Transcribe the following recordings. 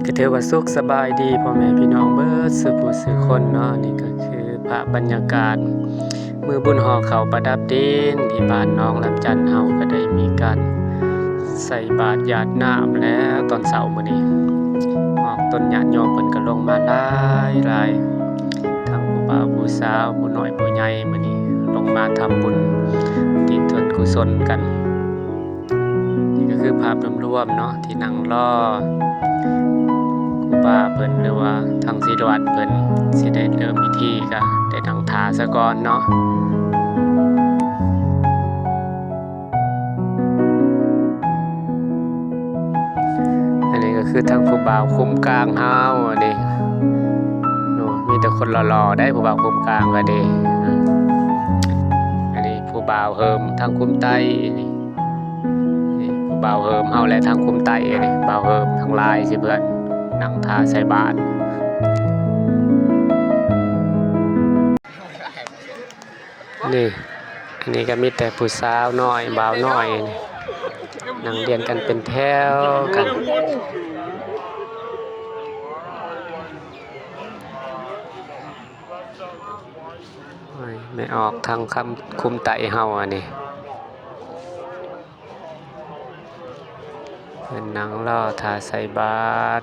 ກໍຖືວ່າສຸກສະບາຍດີພໍ່ແມ່ພີ່ນ້ອງເບິດສູ່ຜູ້ສູ່ຄົນເນາະ. ນີ້ກໍຄືພາບບັນຍາກາດມື້ບຸນຫໍ່ເຂົ້າປະດັບດິນທີ່ບ້ານໜອງລຳຈັນເຮົາ ກໍໄດ້ມີການໃສ່ບາດຢາດນ້ຳແລ້ວຕອນເຊົ້າມື້ນີ້. ອອກຕົນຍາດໂຍມເພິ່ນກໍລົງມາຫຼາຍໆ ທັງຜູ້ບ່າວຜູ້ສາວ ຜູ້ນ້ອຍຜູ້ໃຫຍ່ ມື້ນີ້ລົງມາທຳບຸນອຸທິດສ່ວນກຸສົນກັນ. ນີ້ກໍຄືພາບລວມໆເນາະ ທີ່ນັ່ງລໍຄູບາເພິ່ນ ຫຼືວ່າທາງສີລະວັດເພິ່ນຊິໄດ້ເລີ່ມພິທີ ກໍໄດ້ນັ່ງຖ້າຊະກ່ອນເນາະ. ອັນນີ້ກໍຄືທາງຜູ້ບ່າວຄຸມກາງເຮົາ ອັນນີ້ ໂອ້ ມີແຕ່ຄົນຫຼໍ່ໆເດ້ ຜູ້ບ່າວຄຸມກາງກໍດີ. ອັນນີ້ຜູ້ບ່າວເຮີມທາງຄຸມໃຕ້ນີ້ ນີ້ຜູ້ບ່າວເຮີມເຮົາ ແລະ ທາງຄຸມໃຕ້ນີ້ ບ່າວເຮີມທັງຫຼາຍຊິເພື່ອນນັ່ງຖ້າໃສ່ບາດ. ນີ້ ອັນນີ້ກໍມີແຕ່ຜູ້ສາວນ້ອຍ ບ່າວນ້ອຍນີ້ ນັ່ງລຽນກັນເປັນແຖວກັນ. ໂອ້ຍ ແມ່ອອກທາງຄຳ ຄຸມໃຕ້ເຮົາອັນນີ້ ເພິ່ນນັ່ງລໍຖ້າໃສ່ບາດ.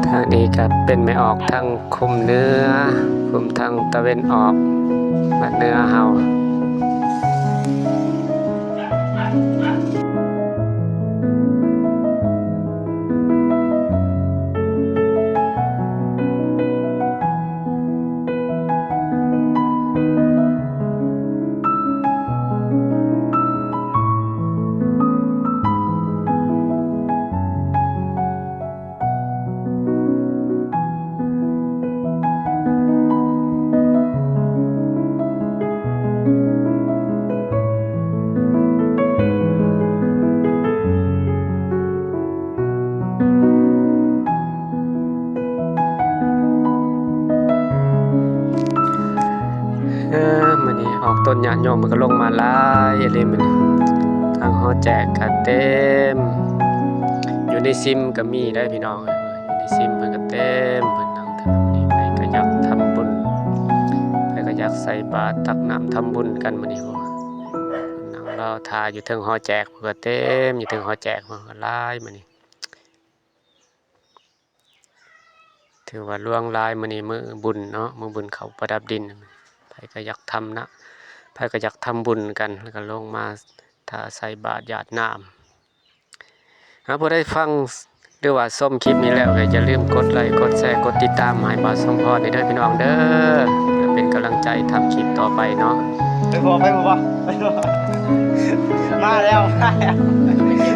ທາງນີ້ກໍເປັນແມ່ອອກທາງຄຸມເໜືອ ຄຸມທາງຕາເວັນອອກ ບ້ານເໜືອເຮົາ. ເອີ ມື້ນີ້ອອກຕົນຍາດໂຍມເພິ່ນກໍລົງມາຫຼາຍອີ່ຫຼີມື້ນີ້ ທາງຫໍແຈກກໍເຕັມ ຢູ່ໃນຊິມກໍມີເດ້ພີ່ນ້ອງເອີຍ ຢູ່ໃນຊິມເພິ່ນກໍເຕັມ ເພິ່ນນັ່ງທຳ ນີ້ ໃຜກໍຢາກທຳບຸນ ໃຜກໍຢາກໃສ່ບາດຕັກນ້ຳທຳບຸນກັນມື້ນີ້ ໂອ້ ນັ່ງລໍຖ້າຢູ່ເທິງຫໍແຈກ ເພິ່ນກໍເຕັມ ຢູ່ເທິງຫໍແຈກ ເພິ່ນກໍຫຼາຍມື້ນີ້. ຖືວ່າຫຼວງຫຼາຍ ມື້ນີ້ມື້ບຸນເນາະ ມື້ບຸນເຂົ້າປະດັບດິນ ໃຜກໍຢາກທຳນະ ໃຜກໍຢາກທຳບຸນກັນ ແລ້ວກໍລົງມາຖ້າໃສ່ບາດຢາດນ້ຳ. ຫາກຜູ້ໃດຟັງ ຫຼືວ່າຊົມຄລິບນີ້ແລ້ວ ກໍຢ່າລືມກົດໄລ ກົດແຊ ກົດຕິດຕາມໃຫ້ບ່າວສົມພອນນີ້ເດີພີ່ນ້ອງເດີ ເພື່ອເປັນກຳລັງໃຈທຳຄລິບຕໍ່ໄປເນາະ. ໄປບໍ່ ໄປບໍ່ ມາແລ້ວ ມາແລ້ວ.